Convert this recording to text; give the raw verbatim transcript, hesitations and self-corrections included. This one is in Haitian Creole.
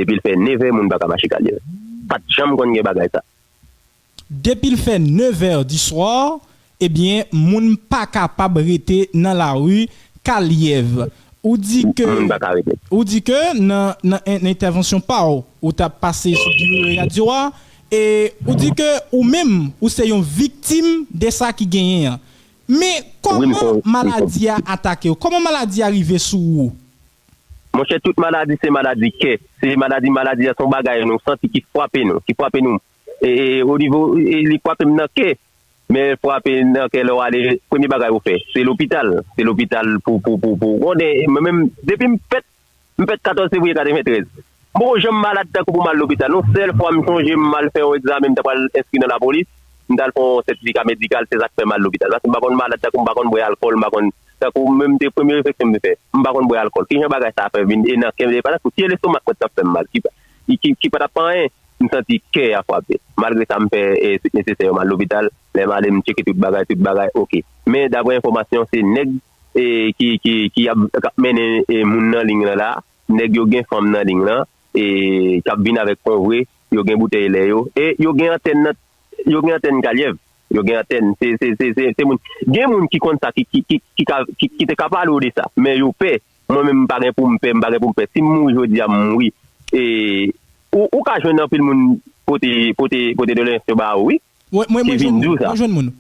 Depi l fè nevè, moun pa ka mache Kalyè. Pa t janm konn gen bagay sa. Depi l fè nevè di swa, ebyen, moun pa kapab rete nan lari Kalyè. Ou di ke Moun pa ka rete. Ou di ke nan nan nan entèvansyon pa w, ou t ap pase sou Guerrier Radio a, e ou di ke ou menm ou se yon viktim de sa ki genyen an. Men kòman maladi a atake w? Kòman maladi a rive sou ou? Monchè, tout maladi se maladi kè. Se maladi, maladi a se yon bagay nou santi ki frape nou, ki frape nou. E, e, o nivo, e, li frape m nan kè. Men frape nan kè lè w ale, premye bagay ou fè, se lopital. Se lopital pou, pou, pou, pou. Konnen, mwen menm, depi m fèt, m fèt katòz fevriye katreventrèz. M poko janm malad tankou pou m al lopital. Yon sèl fwa m sonje m al fè yon egzamen, m ta pral enskri nan lapolis. M t al fè yon sètifika medikal, se sa k fè m al lopital. Paske m pa konn malad tankou, m pa konn bwè alkòl, m pa konn, tankou menm te premye refleksyon m te fè, m pa konn bwè alkòl. Kijan bagay sa fè vin e nan kè m, e pa tankou se lestomak mwen t ap fè m mal, ki, ki, ki pa t ap fè anyen, m santi kè a frape. Malgre sa, m fè e, suit nesesè yo, m al lopital. Lè m ale, m tcheke tout bagay, tout bagay oke. Men daprè enfòmasyon, se nèg e, ki, ki, ki ap, k ap mennen e, moun nan liy lan la. Nèg yo gen fanm nan liy lan, e, k ap vin avèk konvwe, yo gen boutèy lè yo, e yo gen antèn nan, yo gen antèn Kalyè. Yo gen antèn, se, se, se, se, se moun, gen moun ki konn sa, ki, ki, ki, ki, ka, ki, ki te ka pale w de sa, men yo pè. Mwen menm, m pa gen pou m pè, m pa gen pou m pè. Si m mouri jodi a, m mouri. E, ou, ou ka jwenn anpil moun pote, pote, pote doleyans yo ba ou, wi. Mwen, mwen, mwen jwenn moun. Mwen jwenn moun.